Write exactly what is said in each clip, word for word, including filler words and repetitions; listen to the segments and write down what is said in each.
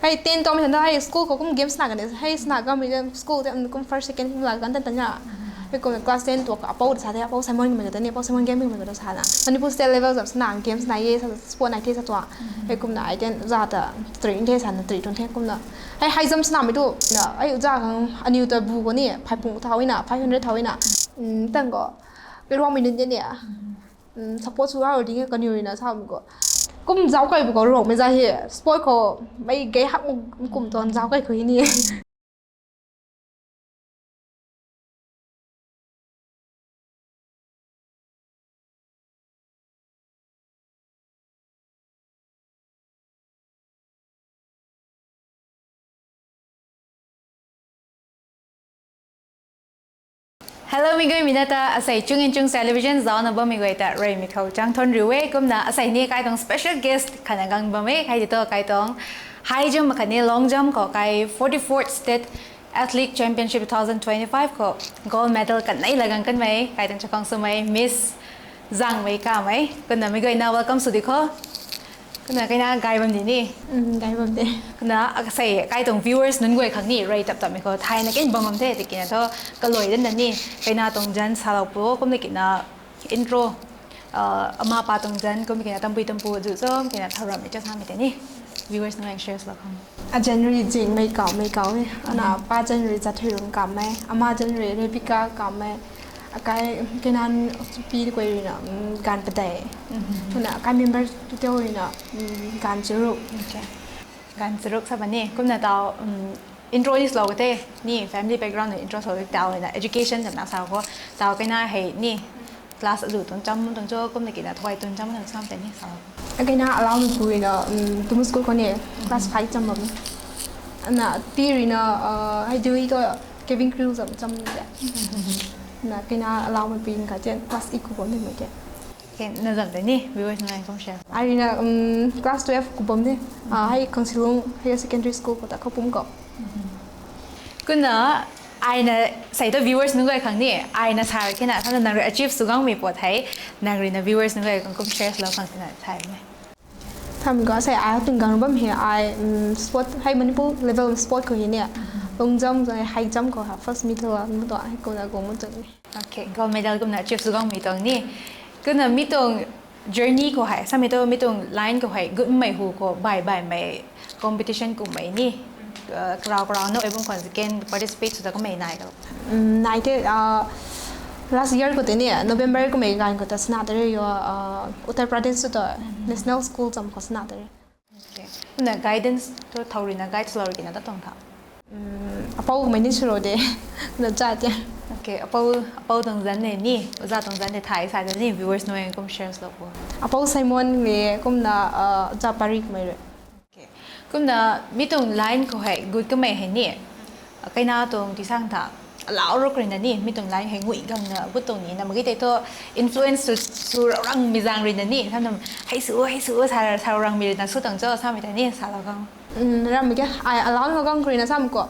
Hei ten tawmei than da hei school khou kum games na kan de, hei sna gammei school te kum first, second kum la kan tan tan ya. Hei kum class ten tuak apou sa the, apou Simon mei ka ta ni, apou Simon game mei ka ta sa na. Manipur state level zam sna games na ye sa sport nai the sa tua. Hei kumna ai ten za ta three the sa na three tun the kumna. Hei high jump sna mei tu na ai za khang aniu ta bu ko ni, phai pung thau ina, five hundred thau ina. Tang ko. Kei ruang mei nun de ni. Support sw a ding e kaniw rui na sa mei ko. Kum zauc kai bu ko ruang mei za he. Sport ko mei gei hak kum tuang zauc kai ko hi ni. Hello, mi guay mi na ta asei Chung in Chung Television zauc na bammei guay ta rui mi khou chang thon riu e. Kumna asei ni kai tuang special guest khana gang bam e, kai di to kai tuang high jump khatni long jump khou kai forty-fourth State Athlete Championship two thousand twenty-five khou gold medal kanei la gang kanmei, kai tuang chakang swmei Miss Zangmei Kamei. Kumna mi guay na welcome sw di kho. Kumna kai na gay bam di ni. Gay bam de. Kumna asei kai tuang viewers nunc guay khang ni rui tap tap mei khou thayna ken bam bam the, tikina thu kalui dan na ni. Kai na tuang zan salou pu, kumna kina intro, ama pa tuang zan, kumna kina tampui tampu zu chom kina tharam mei cha samei tei ni. Viewers nunc guay share lou khang. Azan rui Zingmei Kamei kau e. Ana pa zan rui Zathuirung Kamei, ama zan rui Rebecca Kamei. Akai kainan pi kuay rui na Gan Padei. Kumna akai member tu teu rui na Gan Charuk. Gan Charuk sa bam ni. Kumna tau intro ni slow ka the ni, family background na intro slow tau na education zam na sa kho. Tau kai na hei ni class azu tuang cham tuang cho, kumna kina thuay tuang cham tuang cham tei ni sa. Kai na alau mei pu rui na Tumu school khou ni class five cham bam. Ana pi rui na hei dui to cabin crew zam cham de. Na kai na alau mei pu ka chen class eight khou bam de mei ke. Na zam tei ni viewers nunc guay kum share. Ai rui na class twelve khou bam de. Hei Kangsilung Higher Secondary School khou ta khou pum ko. Kumna ai na sei to viewers nunc guay khang ni, ai na sa khe na sa nang rui achieve sw gangmei pat hei, nang rui na viewers nunc guay khang kum share lou khang tina thay mei. Tham ga sei ai ting gang bam he ai sport hei Manipur level sport khou hi ni, long jump high jump khou ha first medal a mu to hei kumna kum mu to ni. Okay, gold medal kumna achieve sw gangmei tuang ni. Kumna mi tuang journey khou hei samei to mi tuang line khou hei gutmei hu khou bai baimei competition kummei ni, karau karau na ai bam khwan second participate sw ta kummei nai ka? Nai the. Last year khou tei ni November kummei ganv khou ta sna ta re yo, Uttar Pradesh sw ta national school cham khou sna ta re. Kumna guidance tu thau rui na guide swlou rui kina ta tuang tha? Apou mei ni swlou de. Na cha te. Apou tuang zan ne ni, oja tuang zan de thay sa de ni viewers nunc guay kum share lou pu. Apou Simon mei kumna oja Pari kummei rui. Kumna mi tuang line khou hei gut kamei hei ni, kai na tuang tisang tha alau ruk rui na ni mi tuang line hei ngui gang na gut tuang ni na mak ge tei thu influence sw rau rangmei zaeng rui na ni sa nam hei sw hei sw sa rau rangmei rui na sw tuang cho samei tei ni salou khang. Ram mei ke ai alau na gang khou rui na sam ko,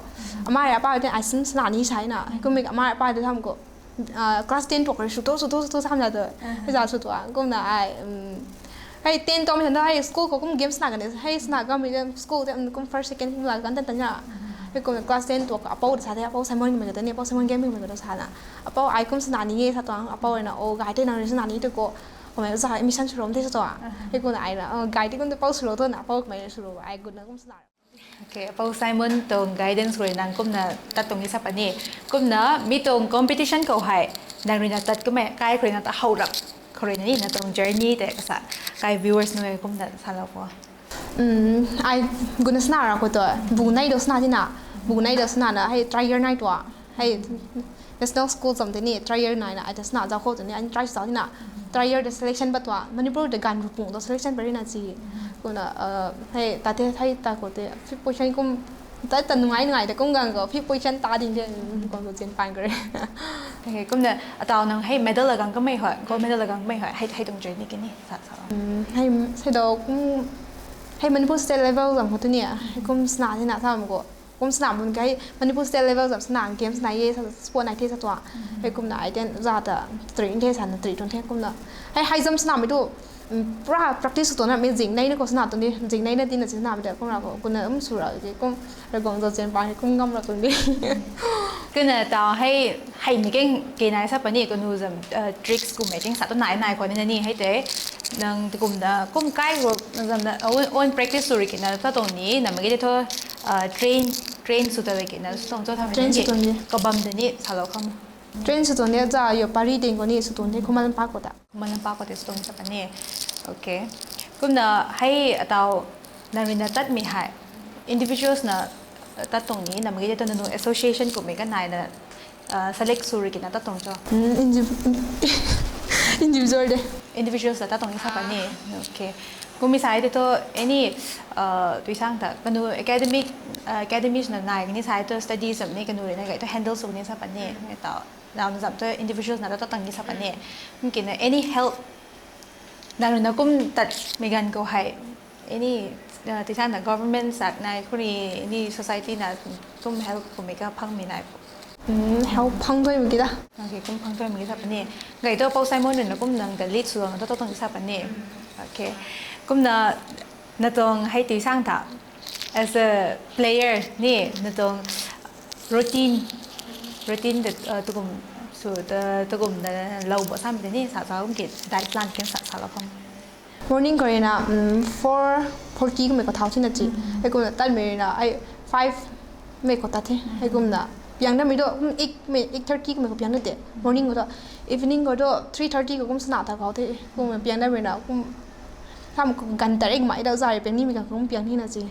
amei apa tei ai sim sna ni sa na kummei amei apa tei sam ko class ten tuak rui sw tu sw tu sw tu sam na tu hei za sw tu kumna ai hei ten tawmei than da hei school khou kum games na kan de, hei sna gammei school te kum first, second kum la kan tan tan ya. Hei kumna class ten tuak apou sa the, apou Simon mei ka ta ni, apou Simon game mei ka ta sa na, apou ai kum sna ni e sa tuang, apou rui na o gay tei nang rui sna ni tu ko, kummei za admission swlou the sa tuang. Hei kumna ai na gay tei kum ta apou swlou tu na apou kummei swlou ai gut na kum sna. Apou Simon tuang guidance khou rui nang kumna tat tuang e sa puni. Kumna mi tuang competition khou hei nang rui na tat kummei kai khou rui na ta how rap khou rui na ni na tuang journey tei kasa kai viewers nunc guay kumna salou pu. Ai gutna sna ra khou tu bu nei do sna tina, bu nei do sna na hei try year nai tua hei national school cham tei ni try year nai na ai ta sna zauc khou tei ni ai try zauc tina, try year ta selection pat tua Manipur ta ganv ru pung tu selection pat ri na si. Kumna hei ta the hei ta khou tei fifth position kum ta ta nungai nungai ta kum gang khou fifth position ta ding the, kum khou chen pan kare. Kumna atau nang hei medal la gang kamei hoi, gold medal la gang kamei hoi hei tuang journey kini sa sa. Hei sei do kum hei Manipur state level zam khou tu ni hei kum sna tina sa kum khou kum sna bun kei Manipur state level zam sna games nai e, sport nai the sa tuang. Hei kumna ai ten za ta three the sa na three tun the kumna hei high jump snamei tu Pura practice sw tuang na, mi zing nei na khou sana tuang di, zing nei na tina si sana mi de kum ra khou, kumna um sw ra di, kum Ravguangc zauzian pa hei kum ngam ra tuang di. Kumna taw hei, hei mi keng kei nai sa puni, kanu zam, tricks kummei ting sa tu nai nai khou ni na ni, hei tei, nang kumna, kum kai ro, zam na, own practice sw ri kina ta tuang ni, na mi ge de thu, train, train sw ta kina, sw tuang cho tham train sw tuang di. Kabam de ni, salou kham. Train sw tuang ni, za yo pari ding khou ni sw tuang di, Khuman Lampak khou ta. Khuman Lampak khou tei sw tuang sa puni. Okay. Kumna hei ataw nang rui na tatmei hei individuals na tat tuang ni, na mi ge de thu nanu association kummei kanei na select sw ri kina tat tuang cho? Individual de. Individuals na tat tuang ni sa puni. Okay. Kummei sa de thu any, tui sang ta kanu academic, academics na nai kani sa thu studies zam ni kanu rui na gay thu handle sw ni sa puni. Taw nau na zam thu individuals na tat tuang ni sa puni. Kina any help nang rui na kum tatmei ganv khou hei any, tui sang ta government sak nai khou ni, any society na kum help kummei ka phangmei nai? Help phang tuai mak ki da. Okay, kum phang tuai mak ki sa puni. Gay thu Pou Simon rui na kum nang ta lead sw na tat tuang ni sa puni. Okay. Kumna na tuang hei tui sang ta as a player ni na tuang routine, routine ta tukum sw, tukum na lou bo samei tei ni sa sa kum ki diet plan ken sa salou kham. Morning khou rui na four forty kummei khou thau thina chi. Hei kumna tatmei rui na ai five mei khou tat the. Hei kumna piang damei tu kum eight mei, eight thirty kummei khou piang na te. Morning khou tu, evening khou tu three thirty khou kum sana ta khou the. Kumna piang damei na kum sam khou ganv tarik mei dau za rui piang nimei khang kum piang ni na chi.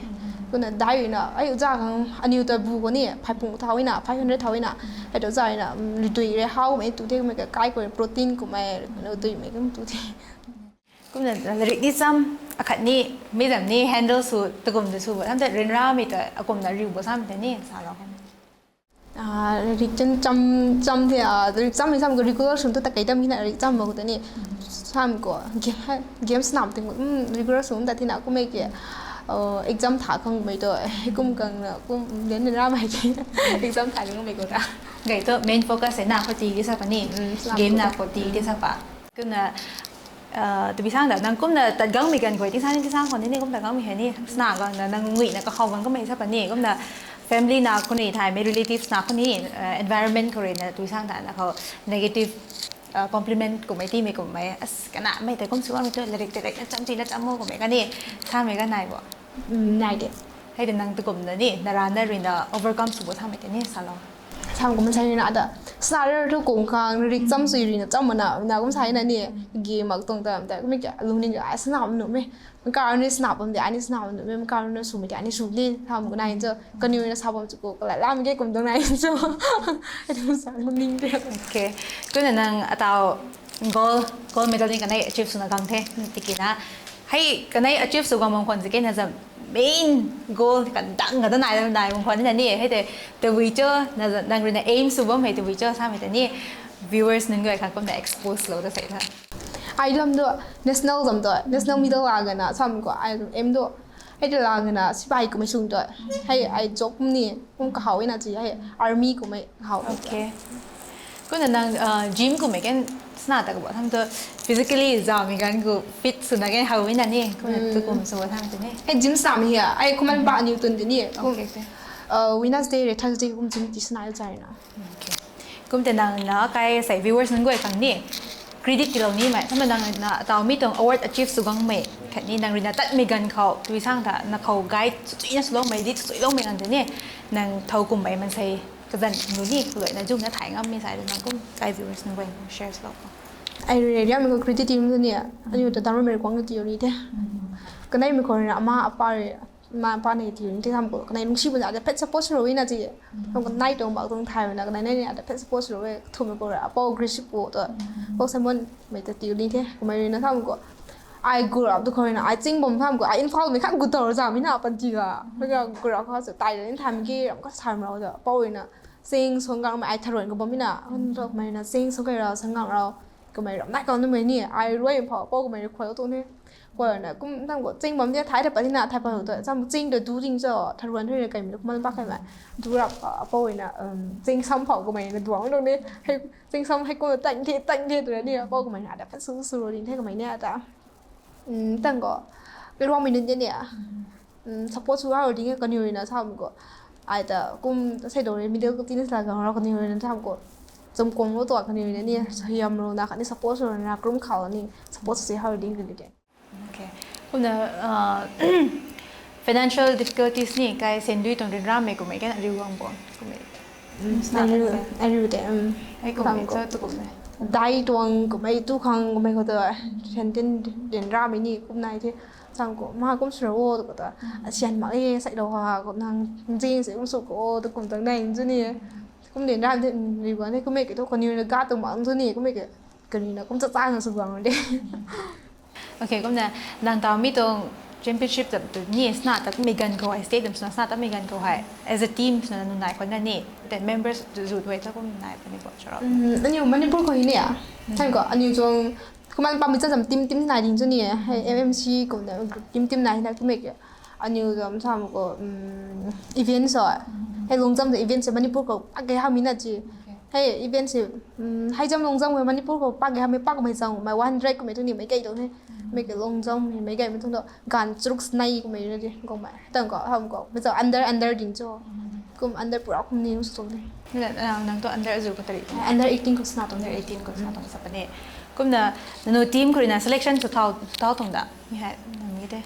Kumna diet rui na ai za khang aniw ta bu khou ni phay pung thau na, five hundred thau na. Hei tu za rui na ridui rui hawmei tu the, kummei ka kai khou protein kummei, ridui mei kum tu the. Kumna latrik ni cham, akhat ni, mi zam ni handle sw, tukum ta sw bo tham ta ryanramei ta akumna riu bo samei tei ni salou kham. Latrik cham, cham the, latrik chammei sam khou regular sw tu ta kei dam kina latrik cham mak khou ta ni sam khou game, game snam ting khou regular sw ta tina kummei ki exam tha khangmei tu hei kum khang na kum lian ryanramei ki exam tha khangmei khou ta. Gay thu main focus hei na khou ti di sa puni, game na khou ti di sa pa. Kumna tabui sang ta nang kumna tat gangmei ganv khou, ting sang ni ting sang khou ni ni kum tat gangmei hei ni sana gangna nang nguina kakhou gang kummei sa puni, kumna family na khou ni thaymei relatives na khou ni environment khou rui na tabui sang ta na khou negative compliment kummei tiimei kummei as kanamei tei kum sw bammei tu latrik tei latrik na cham ti na cham o kummei kani samei ka nai bo? Nai de. Hei tei nang tukumna ni narana rui na overcome sw bo samei tei ni salou. Sam kum sa rui na ta sana rui thu kung khang latrik cham sw rui na cham mana na kum sa na ni game mak tuang ta ta kummei ka lungning ai sana nuhmei. Mkar ni sana bam de, ai ni sana bam nuhmei, mkar na swmei de ai ni sw ni sam kum nai cho, kaniw na sa bam chu khou kala lam ge kum tuang nai cho. Ai tu sa lungning de. Okay. Kumna nang ataw gold, gold medal ni kanei achieve swna gang the tikina, hei kanei achieve sw gang bam khwan zike na zam main goal kan dang ga ta nai nai bam khwan ni na ni hei tei tabui cho, nang rui na aim sw bam hei tabui cho samei ta ni viewers nunc guay khang kumna expose lou ta sei tha. Ai lam tu national zam tu national medal la gana sam khou ai aim tu hei tei la gana sipai kummei sung tu hei ai job ni kum kahaw na chi hei army kummei kahaw. Okay. Kumna nang gym kummei kan sana ta kabo tham tu physically zamei ganv khou fit swna kan how na ni kumna tukum sw tham tu ni. Hei gym sam hi a ai Khuman pa aniw tun ti ni kum Wednesday rui Thursday kum gym ti sana zai na. Kum tei nang na kai sei viewers nunc guay khang ni credit tilou nimei tham nang na ataw mi tuang award achieve sw gangmei khatni nang rui na tatmei ganv khou tabui sang ta na khou guide swchuina swloumei di swchuiloumei nang tei ni nang thow kummei mansei kazanc nu ni kuluaina zumna thay ngammei sai nang kum kai viewers nunc guay share swlou khou. Ai rui riammei khou credit ti tu ni aniw ta dam ramei kuang na tiu ni the. Kaneimei khou rui na ama apa rui ma pa nei tiu ni the tham khou kanei lungsi bun a ta phet support sw rui na chi. Tham khou nai tuang bak tuang thay na kanei nei ni a ta phet support sw rui thumei khou rui apou Grace pu tu pou Simon mei ta tiu ni the kummei rui na tham khou ai gu rap tu khou rui na ai ching bam tham khou ai Imphal mei khat gu tor zamei na panty ga. Hei ga gu rap khou sa tai rui ni tham ki ram ka sam rau ta pou rui na ching song gangmei ai tharuan khou bammei na hun rau kummei rui na ching song kai rau sang gang rau kummei ram nai kang numei ni ai rui phou pou kummei rui khuay tu ni. Khuay na kum tham khou ching bam di thay ta pat ni na thay pat tu cham ching ta du ding cho tharuan rui na kaimei kumna pak kaimei du rap pou rui na ching sam phou kummei na duang tu ni. Hei ching sam hei kum tang the tang the tu ni pou kummei na ta phet sw sw rui ding the kummei ni ta. Tang ko, kairuangmei nunc de ni. Support sw hau ding e kaniw ruina samei ko. Ai ta kum sei do re middle ko tina sa gang ra kaniw ruina samei ko. Cham kong lo to kaniw ruina ni sahiam ro na kani support sw na krum khau ni support sw hau ding kaniw de. Okay. Kumna financial difficulties ni kai sendui tuang rin ramei kumei kan ariu gang bo kumei. Ariu de. Ai kumei cho tu kumei. Dai tuang kumei tu khang kumei ko to sendin rin ramei ni kumnai the. Cham ko ma kum sura o tu ko ta asian mak e sai lo ha ko nang jing se kum su ko tu kum tang nai nzu ni. Kum din ram de riu gang de kumei ke to kaniw ruina ga tu mak nzu ni kumei ke kaniw ruina kum cha cha nang sw gang de. Okay, kumna nang tau mi tuang championship tap tu ni sna tat mi gan khou ai state dam sna sna tat mi gan khou ai as a team sna nunai khou na ni then members zut wei ta kum nai pani bo charo. Aniu Manipur khou hi ni a. Tang ko aniu tuang kuman pam mi cha jam team team nai ding chu ni. Hei M M C kumna team team nai na kumei ke. Aniu zam sam ko event so. Hei lungzam de event se Manipur khou age ha mi na chi. Hei event se hei jam lungzam ko Manipur khou pak ge ha mi pak mei chang mei one hundred kumei tu ni mei kai tu ni. Mei ke lungzam mei kai mei tu do gan churuk snai kumei na di gong mei. Tang ko ham ko mei chang under under ding cho. Kum under pura kum ni su ni. Nang tu under azu ko tari. Under eighteen ko sna tu under eighteen ko sna tu sa pa ni. Kumna nanu team khou ruina selection su thau thau tuang da. Mi hai nang mi de.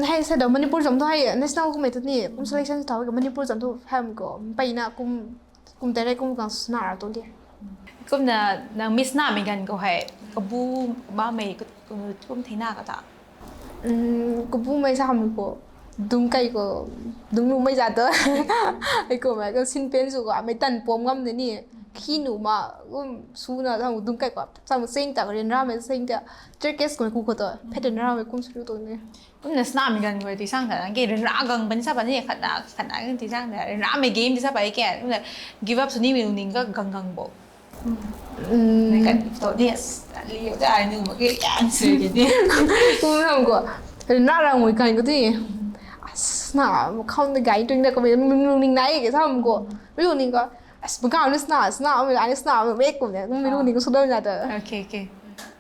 Hei sa do Manipur zam tu hei national kumei tu ni kum selection su thau Manipur zam tu ham ko pai na kum kum tere kum kang sna ra tu di. Kumna nang mi sna mi gan ko hei kabu ma mei kum thina ka ta. Kabu mei sa ham ko dung kai ko dung lu mei za to. Ai ko mei ko sin pen su ko mei tan pom ngam de ni. Khi nu ma kum su na sa dung kai ko sa sing ta rin ramei sing ta. Staircase ko ku ko to phet rin ramei kum su tu ni. Kumna sna mi gan ko ti sang ta nang ke rin ra gang ban sa pa ni khat na khat na ti sang ta rin ramei game ti sa pa ke kumna give up su ni mi ning ka gang gang bo. Kan to ni liu da ai nu ma ke kan su ke ni. Kum ham ko rin ra ra ngui kan ko ti. Sna khou na gai tuang da ko mi ning nai ke sam ko. Mi ning ko. As bu kan sna sna mi ai sna mi kum ne mi ning ko su da na ta. Okay, okay.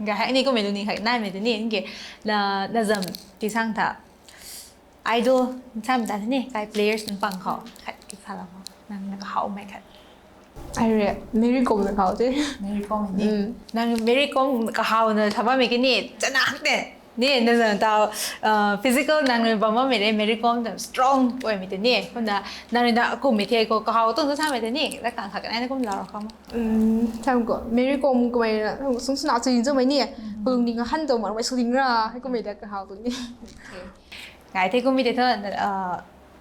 Ga hai ni ko mi ning hai nai mi ni ke na na zam ti sang ta. Idol sam ta ni kai players nang pang khou khat ki sa la nang na kahau mei khat. Ai re Mary Kom na khau te. Mary Kom ni. Nang Mary Kom kahau na sa bammei ki ni chana hak te. Ni na zan tau physical nang na bam bammei re Mary Kom ta strong oi mei te ni. Kumna nang na kum mei the ko kahau tu tu sa mei te ni. La kang khat nai na kum la ro kam. Sam ko Mary Kom ko mei sung suna chui zo mei ni. Kulung ni nga han to ma mei su ding ra. Kum mei da kahau tu ni. Ngai the kum mi te thu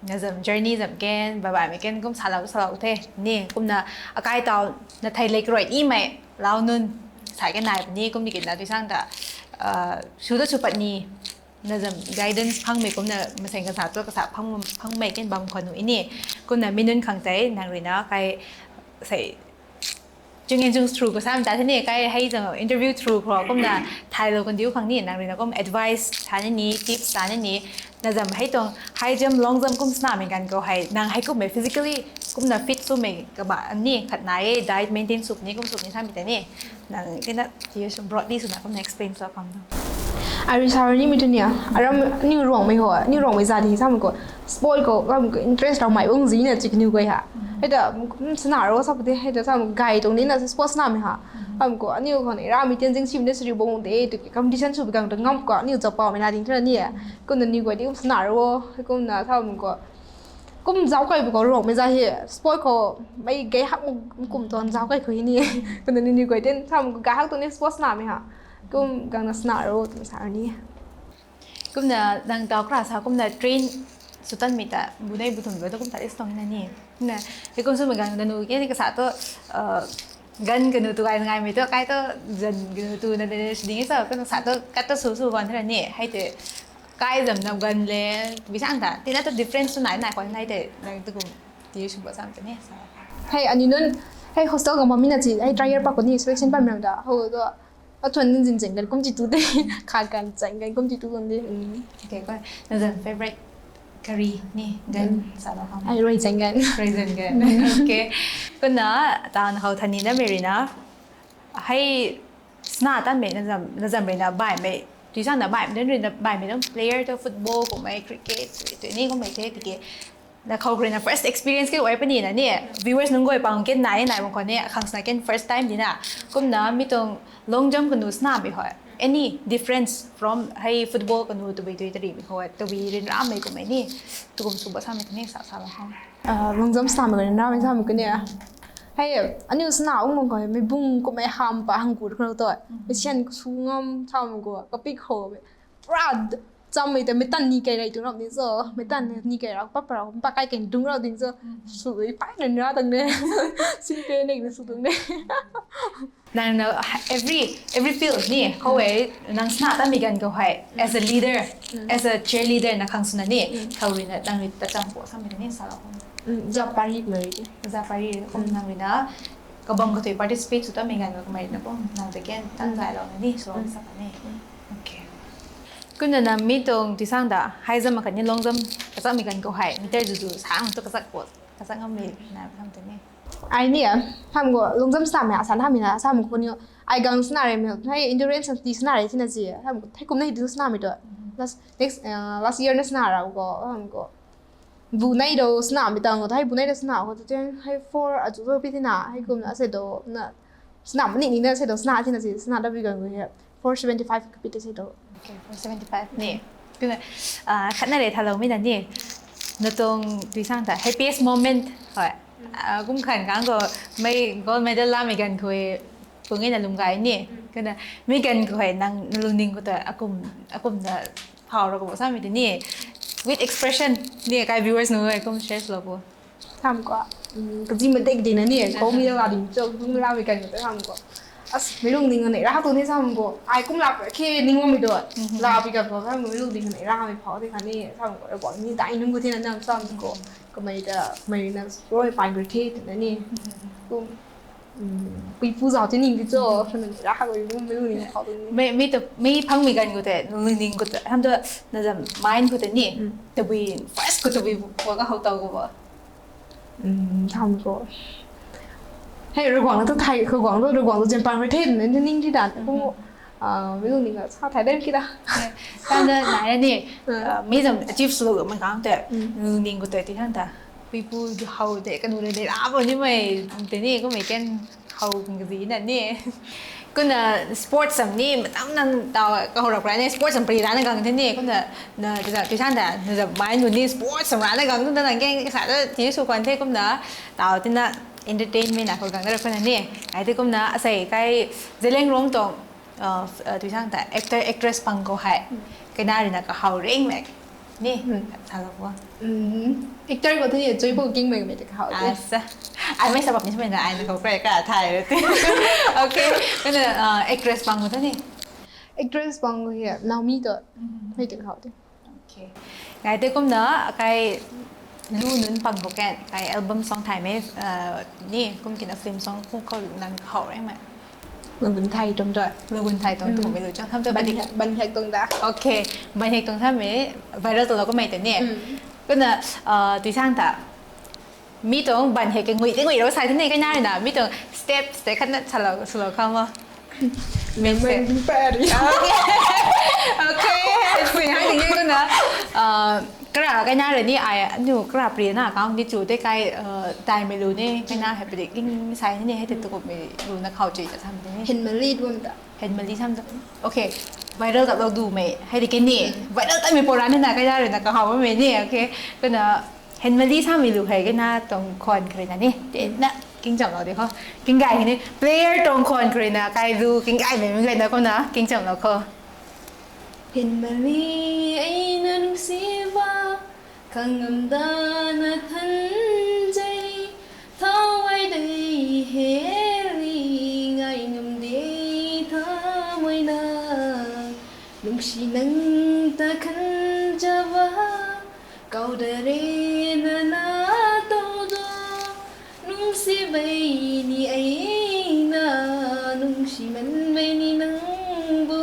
na zam journey zam ken bye bye mei ken kum salou salou the ni kumna akai tau na thei lei karoi ni mei lau nun sai ke nai ni kum ni kina tu sang ta su ta su pat ni na zam guidance phang mei kumna maseng kasa tu kasa phang phang mei ken bam khou nu ini kumna mi nun khang tei nang rui na kai sei Chung en chung through ko sam ta the ni kai hei zang interview through ko kumna thailou kan diu khang ni nang rui na kum advice ta ni ni tips ta ni ni na zam hei tuang high jump long jump kum sna mei gan ko hei nang hei kum mei physically kumna fit sw mei kaba ni khat na e diet maintain sw ni kum sw ni sam ta ni nang tina ti sw broadly sw na kumna explain sw khang. Ai rui sa rui ni mi tu ni a aram ni ruang mei ho ni ruang mei za di sam ko sport ko lam ko interest rau mai bung zi na chik ni ko ha. Hei ta sna ro sa pute hei ta sam gai tuang ni na sport sna mei ha. Am ko aniu khou ni rami Tenzing sim de sri bong de tu ki competition sw bi gang ta ngam ko aniu chapau mei na ding thra ni. Kumna ni guay di kum sna ro kumna tham ko kum zau kai bu ko rok mei za hi sport khou mei gei hak kum tuang zau kai khou hi ni. Kumna ni ni guay ten tham ko gei hak tuang ni sport sna mei ha. Kum gang na sna ro tu sa ni. Kumna nang tau kra sa kumna train sw tan mei ta bu nei bu thum bu ta kum ta is tong na ni. Na hei kum sw mei gang na nu ke ni ka sa to gan kanu tu gai ngai mei tu kai tu zan kanu tu na de sding sa kanu sa tu kat tu su su gan thra ni hei te kai zam nam gan le bi sang ta tina tu difference tu nai nai kwan nai te nang tu kum ti su ba sam te ni sa. Hei ani nun hei hostel ga mami na chi hei trial pa ko ni selection pa mem da ho do. Athuan nunc zin zeng kan kum ti tu de kha kan zeng kan kum ti tu kan de. Okay ko na zan favorite kari ni gan sa lo ham. Ai roi zeng kan. Roi zeng kan. Okay. Kuna tan hau thani na mei rui na hei sna tan mei na zam na zam rui na bai mei Tui sang na baihmei dun rui na baihmei dun player tu football kummei, cricket, tui ni kummei the tiki. Na khou rui na first experience ke ai puni na ni. Viewers nunc guay pang ke nai nai bang khou ni, khang sna ken first time di na. Kumna mi tuang long jump kanu snamei hoi. Any difference from hei football kanu tabui tui tari mi hoi, tabui rin ramei kummei ni. Tukum sw ba samei ni sa sa la hang. Ah, long jump snamei kani, na mi samei kani. Hei, aniu sna ung mung khou, mei bung kummei ham pa hang gu khou tu. Mei sian su ngam samei gu, kapik khou mei. Pura d-, chammei ta mei tan ni kai rai tu rap ni so, mei tan ni kai rap pa pa rap, pa kai ken dung rap ding so. Su i pai na na tang ne. Sin pe ne su dung ne. Nang na every, every field ni, khou e, nang sna ta mi ganv khou hei, as a leader, as a cheerleader na khang swna ni, khou rui na, nang rui ta chang po samei ni sa la hang. Mm, za pari mari. Za pari, kum nang rui na, kabam khou tei participate sw ta mi ganv khou kamei na kum, nang ta ken, tang zai lou na ni, so, sa pa ni. Okay. Kumna na mi tuang tui sang da, high jump khatni long jump, kachak mi ganv khou hei, meter zu zu sang tu kachak po, kachak ngam mi, na, kam tu ni. Ai ni a, ham gu long jump snamei, asan ham mi na, sam gu ni, ai gang sna re mi, hei endurance ti sna re tina si, ham gu, hei kum na hi du snamei tu. Last, next, uh, last year na sna ra gu, ham gu. Bu nai do snamei tang gu, hei bu nai do sna gu, tu hei four, azu zo pi tina, hei kum na se do, na, snam ni ni na se do, sna tina si, sna da bi gang gu hei. Four seventy five ka pi ta se do. Okay, four seventy five ni. Kumna, ah, khatna le thalou mi na ni. Na tuang tui sang ta, happiest moment, hoi. Ah, kum khan kang khou, mei gold medal la mi ganv khou, kung e na lum gay ni. Kumna, mi ganv khou hei, nang na lungning khou ta, akum, akum na, phau ra khou samei ti ni. With expression, ni kai viewers nu hei, kum share lou bo. Tham ko, um, kazi ma dek ding na ni, khou mi la ding cho, kum la mi kan ta tham ko. As, mei lungning nei ra tu ni tham ko. Ai kum la khe ning mi do. La bi ka ko tham mei lungning nei ra mi phau de kha ni tham ko. Bo ni dai nung ko ti na nam tham ko. Kamei ta, mei na roi pan ko the na ni. Kum, um, pui pu zau ti ning di cho, nei ra ko mei lungning phau de ni. Mei, mei ta, mei phang mi kan ko te, lungning ko te, ham ta, na zam mind ko te ni. Tabui, first ko tabui ko ka how tau ko bo. Tham ko. Hei, Ravguangc na tu thai, Ravguangc tu, Ravguangc tu zian pan rui the, na ning di dan. Kum, ah, mei lungning a sa thai den ki da. Tang da nai ni, ah, mi zam achieve sw lou man kang te. Lungning ko te ti han ta. Pui pu du how te, kanu le de, a bo ni mei, te ni, kummei ken how kung kazi na ni. Kumna sports sam ni, matam nang tau ka how rap ra ni, sports sam pri ra na gang te ni, kumna, na, tui sang ta, na zam mind ko ni sports sam ra na gang tu na nang keng sa ta ti sw kwan the kumna, tau tina entertainment na khou gang da ra khou na ni. Ai te kumna, asei kai Zeliangrong tuang, uh, uh, tui sang ta, actor, actress pang khou hei. Kaina rui na ka how ring mek. Ni, sa lou bo. Actor khou tu ni, chui bo king mek mek te ka how te. Asa. Ai mei sa bam ni sa mei na, ai na khou krai kra thai re te. Okay. Kumna, uh, actress pang khou tu ni. Actress pang khou hei, Naomi tu. Mei te ka how te. Okay. Ngai te kumna, kai lu nunc pang khou ken, kai album song thay mei, uh, ni, kum kina film song kum khou nang how re mei. Lu gun thai tuang tu. Lu gun thai tuang tu mei lu chang tham tu ban badi. Hek, ban hek tuang da. Okay, ban hek tuang tham mei viral tu lou kummei te ni. Kumna, uh, tui sang ta. Mi tuang ban hek ke ngui te ngui rou sa te ni kaina rui na. Mi tuang steps te khatna sa lou, sa lou kha mo. Memory pari. Okay. Okay. Pui hang ding e kumna. Uh, kara kaina rui ni ai, anu kara pri na account ni chu te kai, uh, tai mei lu ni, kaina hei prik king sai ni hei te tu kummei lu na khou chui ta tham te ni. Henmali duam ta. Henmali tham ta. Okay. Viral ta lou du mei. Hei de ke ni. Viral ta mei pora ni na kaina rui na ka how mei ni. Okay. Kumna Henmali samei lu hei kaina tuang khwan kharui na ni. Te na, king cham lou de khou. King gay ni. Player tuang khwan kharui na, kai lu, king gay mei mei gay na kumna, king cham lou khou. Henmali, ai na nungsiba, khang ngam da na than jei, thau ai dei heli, ngai num de tha moi na, nungsi nang ta khan java, Kau da re na na tau do, nungsi bei ni ai na, nungsi man bei ni nang bu.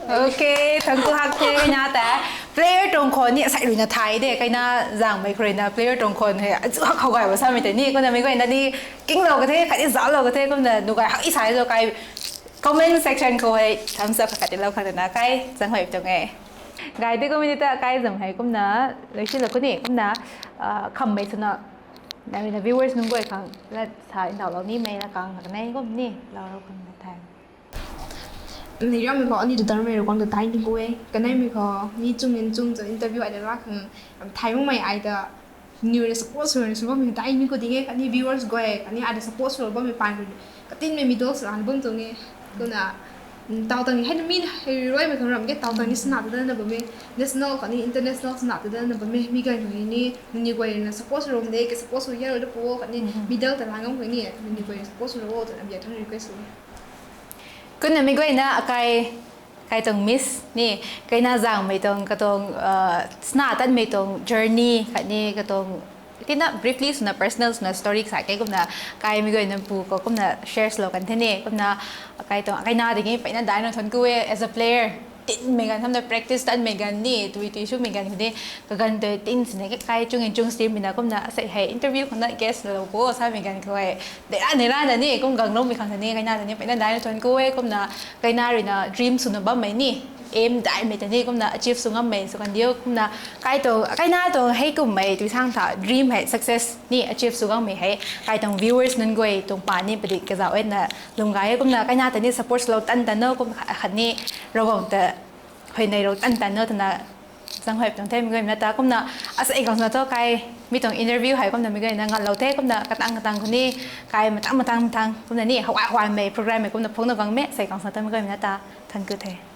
Okay, thank you hak the na ta. Player tuang khou ni asai rui na thai de, kaina zang mei khrui na player tuang khou he, azu hak khou gay ba sa mei te ni, kumna mei guay na ni, king lou ka the, khat ni zau lou ka the, kumna nu gay hak i sai zo kai, Comment section khou hei thumbs up khat tilou khang twna kai zaenghuay tuang e. Gay di kum ni ta kai zam hei kumna, leisi la kuni kumna, khammei swna, nai ruina viewers nunc guay khang lat sa ndauhlou nimei na kang kanei kum ni lourou khang na the. Ni riammei khou ani ta tanmei rui kuang ta tai ni gu e. Kaneimei khou ni chung in chung ta interview ai da la khang, thay makmei ai ta, ni rui support sw rui sw bammei tai ni gu ding e, khatni viewers guay khatni ai ta support sw bammei paan rui katinmei middle swna bam tuang e. Kumna, taw tang hei mi hei ruimei khang ram ke taw tang ni swna ta dana bammei, national khatni international swna ta dana bammei mi ganv khou ni, ni guay ruina support sw ram de ke support sw ya rui da pu khatni middle ta la ngam khou ni, ni guay support sw ro twna bia thang request sw. Kumna mi guayna akai, kai tuang miss ni, kaina zaengmei tuang katuang, swna tanmei tuang journey khatni katuang, tina briefly swna personal swna story sa ke kumna, kai mi guayna pu khou kumna share swlou kan the ni kumna, kai tuang kaina tiki peyna daina thuanc ku e as a player. Tinmei ganv thamna practice tanmei ganv ni tui tui swmei ganv khou ni, kaganv tei tin sini kai chung in chung stream mina kumna asei hei interview khou na guest lou pu samei ganv khou e, dei ra nei rana ni kum gangloumei khang ta ni kaina ta ni peyna daina thuanc ku e kumna, kaina ruina dream swna bammei ni, aim daihmei ta ni kumna achieve sw ngammei sw kan diu kumna, kai tuang kaina tuang hei kummei tui sang tha dream hei success ni achieve sw ngammei hei kai tuang viewers nunc guay tuang paan ni padik kazauh e na lung gay e kumna kaina ta ni support swlou tan tan no kum khat ni, Ravguangc ta huayney rou tan tan no twna zaenghuay tuang the mi guayna ta kumna, asei khang swna thu kai mi tuang interview hei kumna mi guayna nganlou the kumna katang katang khou ni, kai matang matang matang kumna ni hawai hawai mei program mei kumna phungna guang me sei khang swna thu mi guayna ta thuanc ku the.